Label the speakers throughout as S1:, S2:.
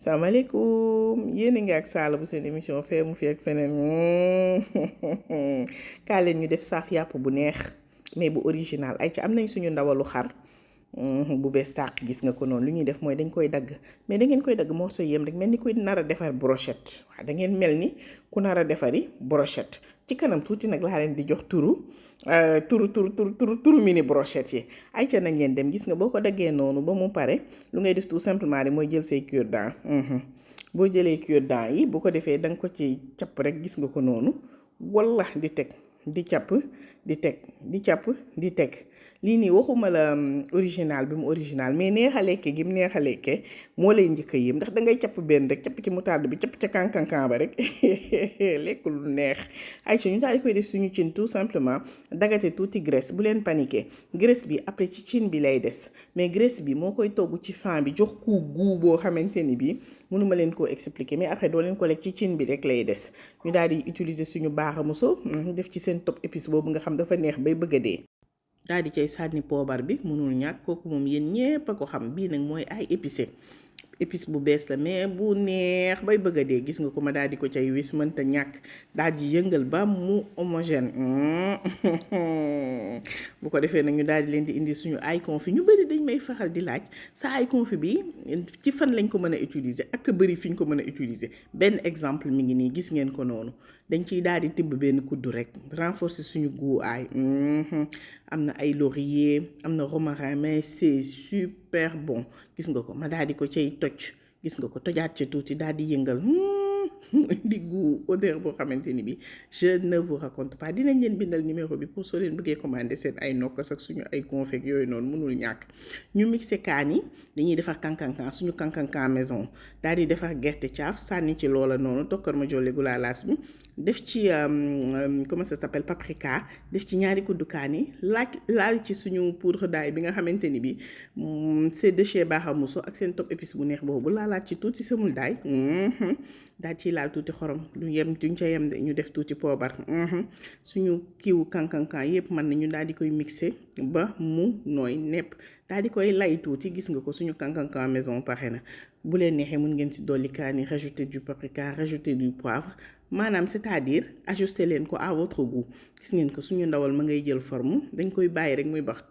S1: salaamaaleykum yéen a ngi ak Saala bu seen émission fee mu fi ak feneen kaa leen ñu def saaf yàpp bu neex mais bu original ay ci am nañ suñu ndawalu xar bu bees tàq gis nga ko noonu lu ñuy def mooy dañ koy dagg mais da ngeen koy dagg morceau yem rek mel ni koy nar a defar brochette waaw da ngeen mel ni ku nar a defari brochette ci kanam tuuti nag laa leen di jox turu mini brochette yi ay ca nañ leen dem gis nga boo ko daggee noonu ba mu pare lu ngay def tout simplement rek mooy jël say cure-dent boo jëlee cure-dent yi bu ko defee da nga ko ci capp rek gis nga ko noonu walla di teg di capp di teg di capp di teg lii nii waxuma la original bi mu original mais neex a lekke gi mu neex a lekke moo lay njëkk a yéem ndax da ngay capp benn rek capp ci moutarde bi capp ca kankankan ba rek lekk lu neex ay ci ñu daal di koy def suñu cin tout simplement dagate tuuti graisse bu leen paniquer graisse bi après ci cin bi lay des mais graisse bi moo koy togg ci fin bi jox ku guu boo xamante ni bi mënuma leen koo expliquer mais après doo leen ko lekk ci cin bi rek lay des ñu daal di utiliser suñu baaxamuso def ci seen top épice boobu nga xam dafa neex bay bëgg a dee daal di cay sànni poobar bi mënul ñàkk kooku moom yéen ñépp a ko xam bii nag mooy ay épicé épice bu bees la mais bu neex bay bëgg a dee gis nga ko ma daal di ko cay wis mënta ñàkk daal di yëngal ba mu homogène bu ko defee nag ñu daal di leen di indi suñu ay confit ñu bëri dañ may faxal di laaj sa ay confit bi ci fan lañ ko mën a utiliser ak bëri fi ñu ko mën a utiliser benn exemple mi ngi nii gis ngeen ko noonu dañ ciy daal di tibb benn kuddu rek renforcer suñu goût aay am na ay laurier am na romarin mais c'est super bon gis nga ko ma daal di ko cay toj gis nga ko tojaat ci tuuti daal di yëngal di goût odeur boo xamante ni bi je ne vous raconte pas dinañ leen bindal numéro bi pour soo leen bëggee commander seen ay nokkas ak suñu ay confet yooyu noonu mënul ñàkk ñu mixé kaan yi dañuy defar kankankan suñu kankankan maison daal di defar gerte caaf sànni ci loola noonu tokkar ma jolle gulaalaas bi def ci comment ça s'appelle paprika def ci ñaari kuddu kaan yi laal ci suñu poudre d'ail bi nga xamante ni bi c'est de chez Baaxamuso ak seen top épice bu neex boobu laalaat ci tuuti semul d'ail daal ci laal tuuti xorom duñ ca yem de ñu def tuuti poobar suñu kiiwu kankankan yépp mën nañu daal di koy mixer ba mu nooy nepp daal di koy lay tuuti gis nga ko suñu kankankan maison pare na bu leen neexee mën ngeen ci dolli kaani rajouter du paprika rajouter du poivre maanaam c'est-à-dire ajuster leen ko à votre goût gis ngeen ko suñu ndawal ma ngay jël forme dañ koy bàyyi rek muy bax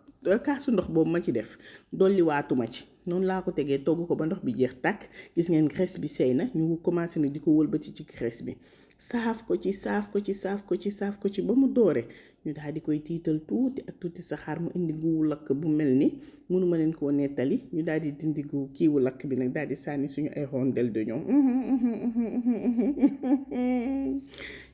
S1: kaasu ndox boobu ma ci def dolli waatuma ci noonu laa ko tegee togg ko ba ndox bi jeex tàkk gis ngeen graisse bi sey na ñu commencé na di ko wëlbati ci graisse bi saaf ko ci ba mu doore ñu daal di koy tiital tuuti ak tuuti saxaar mu indi guwu lakk bu mel ni mënuma leen koo nettali ñu daal di dindi gu kiiwu lakk bi nag daal di sànni suñu ay rondelle d'oignon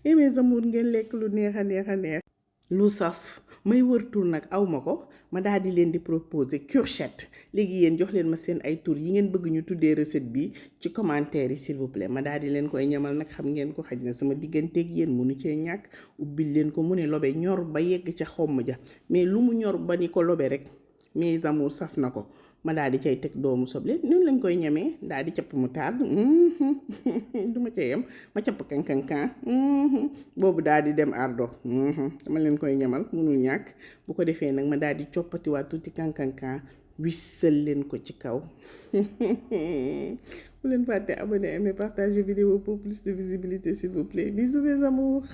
S1: et mes amours ngeen lekk lu neex a neex lu saf may wër tur nag aw ma ko ma daal di leen di proposer courgette léegi yéen jox leen ma seen ay tur yi ngeen bëgg ñu tuddee recette bi ci commentaire yi s'il vous plaît ma daal di leen koy ñamal nag xam ngeen ko xaj na sama digganteeg yéen mënu cee ñàkk ubbil leen ko mu ne lobe ñor ba yegg ca xomm ja mais lu mu ñor ba ni ko lobe rek mes amours saf na ko ma daal di cay teg doomu soble noonu lañ koy ñamee daal di capp moutarde du ma cay yem ma capp kankankan boobu daal di dem ardo dama leen koy ñamal munul ñàkk bu ko defee nag ma daal di coppatiwaat tuuti kankankan wissal leen ko ci kaw bu leen fàtte abonner aimer partager vidéo pour plus de visibilité s'il vous plaît bisous mes amours